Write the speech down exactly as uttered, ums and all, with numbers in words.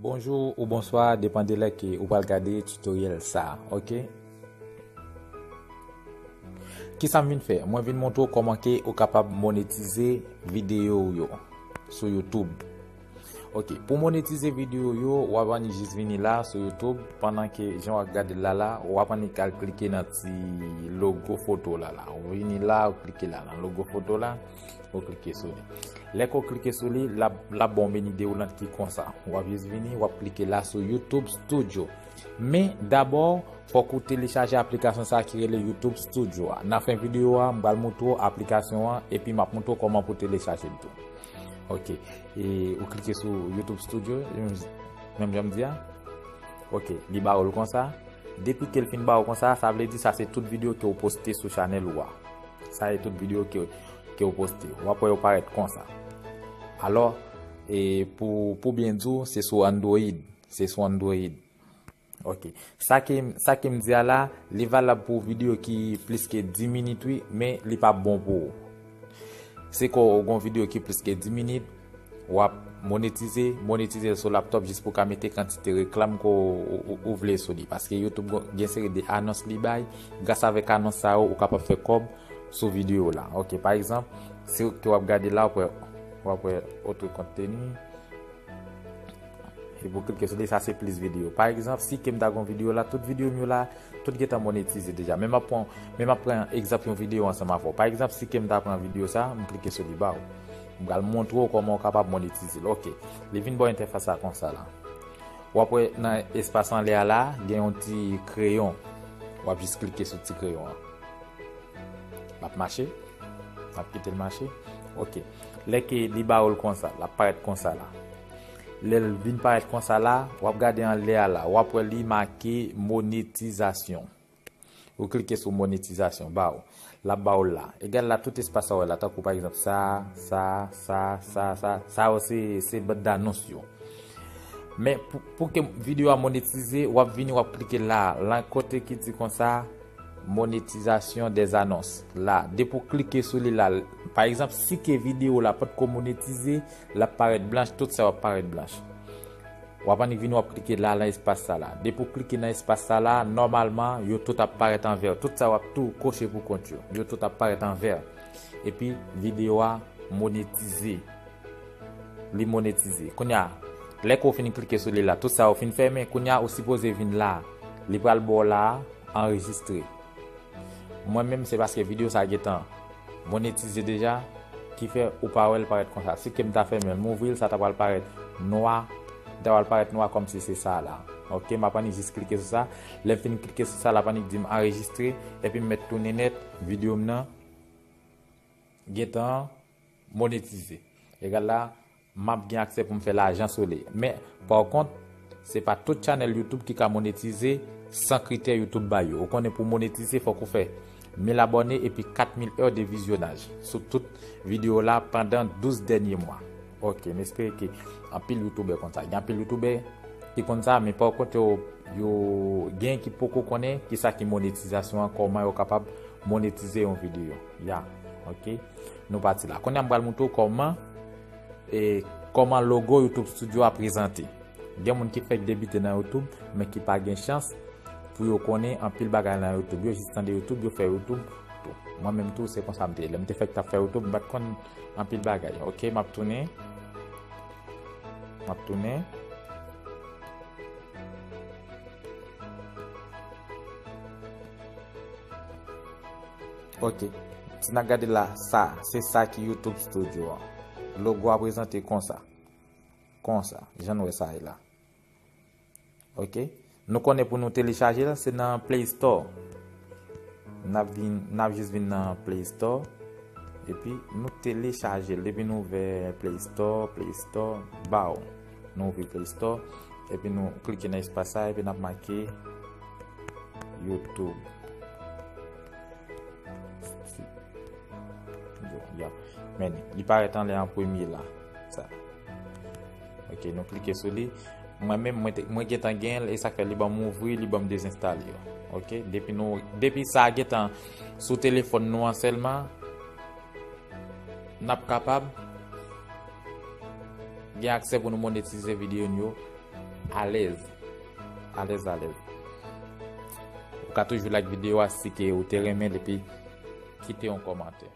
Bonjou ou bonswa, depann de lè ke ou pral gade tutorial sa, ok? Kisa m vin fè? Mwen vin montre w kòman ke ou kapab monetize videyo w yo sou YouTube. Ok, pou monetize videyo w yo, w ap annik jis vini la sou YouTube, pandan ke jan w ap gade l la la, w ap annik al klike nan ti logo foto la la. Ou vini la, ou klike la nan logo foto la, ou klike sou li. Lè ke w klike sou li, l ap, l ap ba w meni dewoulan ki konsa. W ap jis vini, w ap klike la sou YouTube Studio. Men dabò, fòk ou telechaje aplikasyon sa ki rele YouTube Studio a. Nan fen videyo a, m pral montre w aplikasyon an, epi m ap montre w kòman pou telechaje l tou. Ok, e ou klike sou YouTube Studio, menm jan m di a. Ok, li ba w l konsa. Depi ke l fin ba w konsa, sa vle di sa se tout videyo ke w poste sou chanèl ou a. Sa se tout videyo ke, ke w poste. W ap wè yo parèt konsa. Alò, e pou, pou byen di w, se sou Android. Se sou Android. Ok. Sa ke, sa ke m di a la, li valab pou videyo ki plis ke dis minit, wi, men li pa bon pou ou. Se ke w gen yon videyo ki plis ke dis minit, w ap monetize, monetize l sou laptop jis pou w ka mete kantite reklam ke w, ou, ou, ou vle sou li. Paske YouTube gon, gen seri de anons li bay, gras avèk anons sa yo, ou kapab fè kòb sou videyo la. Ok, pa egzanp, si ke w ap gade la, w ap wè, w ap wè oto konteni. Epi w klike sou li, sa se plis videyo. Pa egzanp, si ke m ta gen yon videyo la, tout videyo m yo la, tout gentan monetize deja. Men m ap pran, men m ap pran egzanp yon videyo ansanm avè w. Pa egzanp, si ke m ta pran videyo sa, m klike sou li ba w. M pral montre w kòman w kapab monetize l. Ok. Li vin ba w entèfas la konsa la. W ap wè nan espas anlè a la, gen yon ti kreyon. W ap jis klike sou ti kreyon an. L ap mache. L ap kite l mache. Ok. Lè ke li ba w l konsa, l ap parèt konsa la. Lè l vin parèt konsa la, w ap gade anlè a la, w ap wè li make monetizasyon. Ou klike sou monetizasyon, ba w. L ap ba w l la. Egal la, tout espas sa w wè la, tankou pa egzanp sa, sa, sa, sa, sa, sa yo se, se bann anons yo. Men pou, pou ke videyo a monetize, w ap vini, w ap klike la, la kote ki di konsa, monétisation des annonces. La, depi w klike sou li la, pa egzanp, si ke videyo la potko monetize, l ap parèt blanch, tout sa yo ap parèt blanch. W ap annik vini, w ap klike la, nan espas sa la. Depi w klike nan espas sa la, nòmalman, yo tout ap parèt an vè. Tout sa w ap tou koche pou kont yo. Yo tout ap parèt an vè. Epi, videyo a monetize. Li monetize. Kounye a, lè ke w fin klike sou li la, tout sa yo fin fèmen. Kounye a, ou sipoze vin la. Li pral ba w la, anrejistre. Mwen menm, se paske videyo sa gentan monetize deja, ki fè ou pa wè l parèt konsa. Si ke m ta fèmen l, m ouvri l, sa ta pral parèt nwa, li ta pral parèt nwa kòmsi se sa la. Ok, m ap annik jis klike sou sa. Lè m fin klike sou sa, l ap annik di m anrejistre, epi m mèt tounen nèt, videyo m nan gentan monetize. Egal la, m ap gen aksè pou m fè lajan sou li. Men, pa kont, se pa tout chanèl YouTube ki ka monetize san kritè YouTube ba yo. Ou konnen pou monetize, fòk ou fè mil abòne epi kat mil è de vizyonaj sou tout videyo la pandan douz dènye mwa. Ok, m espere ke anpil youtubè konn sa. Gen anpil youtubè ki konn sa, men pa kont yo, yo gen ki poko konnen kisa ki monetizasyon an, kòman yo kapab monetize yon videyo. Ya, ok. Nou pati la. Kounye a m pral montre w kòman, e, kòman logo YouTube Studio a prezante. Gen moun ki fèk debite nan YouTube, men ki pa gen chans pou yo konnen anpil bagay nan YouTube. Yo jis tande YouTube, yo fè YouTube tou. Mwen menm tou, se konsa m te ye. Lè m te fèk t ap fè YouTube, m pa t konn anpil bagay. Ok, m ap tounen. M ap tounen. Ok. Si n ap gade la, sa, se sa ki YouTube Studio an. Logo a prezante konsa. Konsa. Jan n wè sa ye la. Ok. Nou konnen pou nou telechaje l, se nan Play Store. N ap vin, n ap jis vin nan Play Store. Epi nou telechaje l. Depi nou ouvè Play Store, Play Store, baw. Nou ouvri Play Store. Epi nou klike nan espas sa, epi n ap make YouTube. Ya. Men li, li parèt anlè an premye la. Sa. Ok, nou klike sou li. Mwen menm, mwen te, mwen gentan gen l, e sa k fè li ban m ouvri, li ban m dezenstale yo. Ok, depi nou, depi sa gentan sou telefòn nou an sèlman, n ap kapab Gen aksè pou nou monetize videyo nou yo alèz. Alèz, alèz. Ou ka toujou like videyo a si ke ou te renmen l epi kite yon kòmantè.